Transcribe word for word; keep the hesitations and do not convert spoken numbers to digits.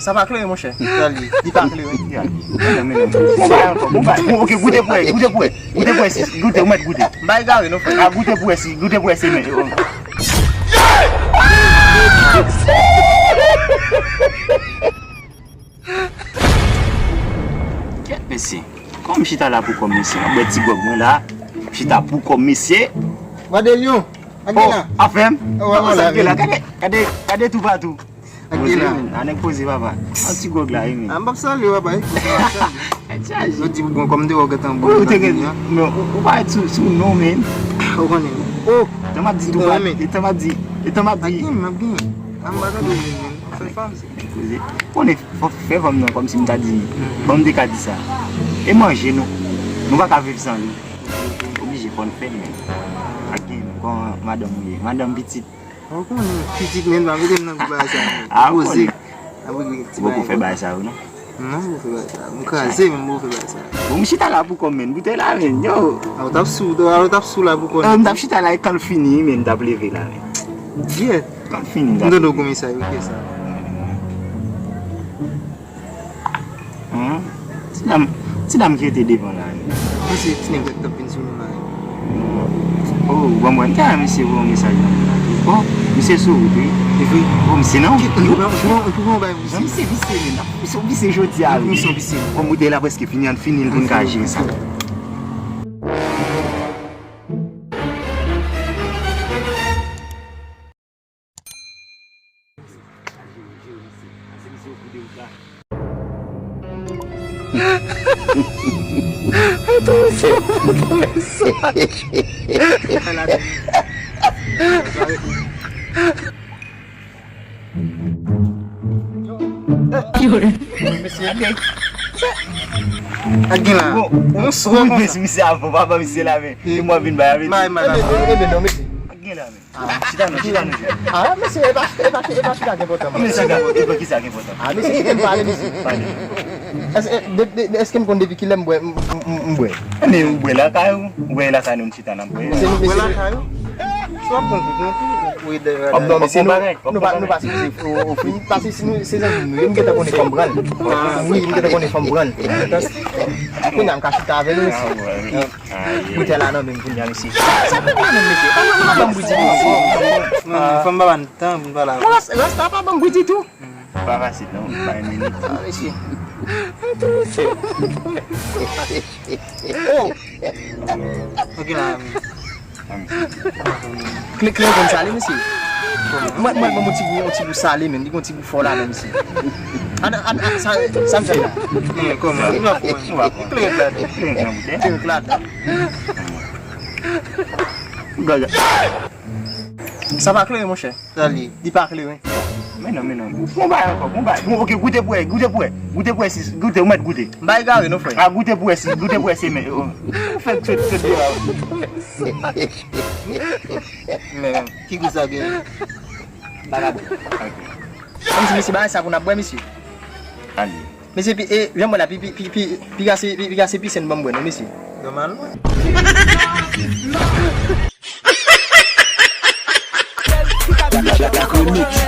Sa pa klere, monchè. Li pa klere. Bon, bay ankò, bon, bay. Bon, ok, goute pou wè, goute pou wè. Goute pou wè, si, goute, ou mèt goute. M pa egare, non, frè. A, goute pou wè, si, goute pou wè, si, men. Kèt, mesye. Kòm m chita la pou kòm mesye, m ap bwè ti gwòg mwen la. M chita pou kòm mesye. Wa de Lyon. Ak gen la. Afè m. Kòman sa gen la? Gade, gade, gade toupatou. Ak gen la. A nèg poze, papa. An ti gwòg la, wi, men. A, m p ap salye, papa, wi. Tèt chaje. Yo di pou bon, kòm m te wè w gentan bon. Ou te gen, men, ou, ou pa sou, sou non, men. Ou konnen. Oh. Tan m ap di toupatou, e tan m ap di, e tan m ap di. Ak gen, m ap gen. A, m pa tande w, men. Fè fanm. Koze. Konnen, fò fè fanm nan kòmsi m ta di, bon, m te ka di sa. E manje, nou, nou pa ka viv san li. Oblije fò n fè l, men. Ak gen, kòman madanm ou ye? Madanm, pitit. Ou konnen, pitit, men, pa mete m nan gwo bagay sa. A, ou koze. Apre, ti bagay. Ou poko fè bagay sa yo, non? Non, m poko fè bagay sa. M kraze, men m poko fè bagay sa. Bon, m chita la pou kòm, men. Boutèy la, men, yo. A, ou t ap sou, a, ou t ap sou la pou kòm. M t ap chita la, e kan l fini, men, m t ap leve la, men. Gyèt. Kan fini, m tande w konbyen sa yo, kiyès sa? Hum? Ti dam, ti dam ki rete devan la. Misye, ti nèg sa k t ap vin sou nou la. Oh, bon, bon, m te wè misye voye yon mesaj nan moun la tou. Oh, misye sou wout, wi. E vre? Oh, misye nan wout, wi. Ou pran, ou pran, ou pran yon bagay pou misye. Non, misye visye, men. Misye, misye jodi a, wi. Misye visye. Bon, boutèy la prèske fini, ann fini l pou n ka jere sa. Mesye, ak gen la. Bon, ou rive sou misye avan, papa, misye la, men. E mwen vin bay avèti. Bay, bay, bay. Ebe, ebe, non, mesye. Ak gen la, men. Ah, chita non, chita non, chita. Ah, mesye, e pa, e pa, e pa chita ki enpòtan, men. Men sa ki enpòtan, e pa ki sa ki enpòtan. Ah, mesye, kite m pale, mesye. Pale. Èske, de, de, de, èske m konn depi kilè m bwè, m, m, m, m bwè? Men ou bwè lakay ou, ou bwè lakay nou, n chita n ap bwè. Mesye, nou, mesye. Bwè lakay ou? Si w ap pran kou, pran kou, ou ede. Ap dòmi, se nou, nou pa, nou pa sipoze ofri, paske si nou, se zanmi nou ye, m gentan konnen fò m pran l. Wi, m gentan konnen fò m pran l. Kounye a m ka chita avè l, mesye. Boutèy la nan men m kounye a, mesye. Sa pou mwen menm, mesye. Pa, pa, pa ban m bouyi ditou, mesye. Fò m pa ban m tan pou m pale avè w. Rasta pa ban m bouyi ditou. Pa fasil, non. Pa yon minit. Ah, mesye. Oh! Ok, la, men. Kle, kle konn sale, mesye. Mwen, mwen, mwen, yon ti gou, yon ti gou sale, men. Li gon ti gou fò ladan, mesye. An, an, an, sa, sa m fè la? Men, kòman? Li pa fò, li pa fò. Kle ladan. Kle ladan. Sa pa klere, monchè. Sa li. Li pa klere. Men non, men non. Bon, bay ankò, bon, bay. Bon, ok, goute pou wè, goute pou wè. Goute pou wè, si, goute, ou mèt goute. M pa egare, non, frè. Ah, goute pou wè, si, goute pou wè, si, men, oh. Ou fè sot, sot de la. Men, ki gou sa gen? Bagay. Kòmsi, mesye, bagay sa pou n ap bwè, mesye. Ale. Mesye, pi, e, jan mwen la, pi, pi, pi, pi, piga se, pi, piga se pise n ban m bwè, non, mesye. Nòmalman. La, la, la, la chronique.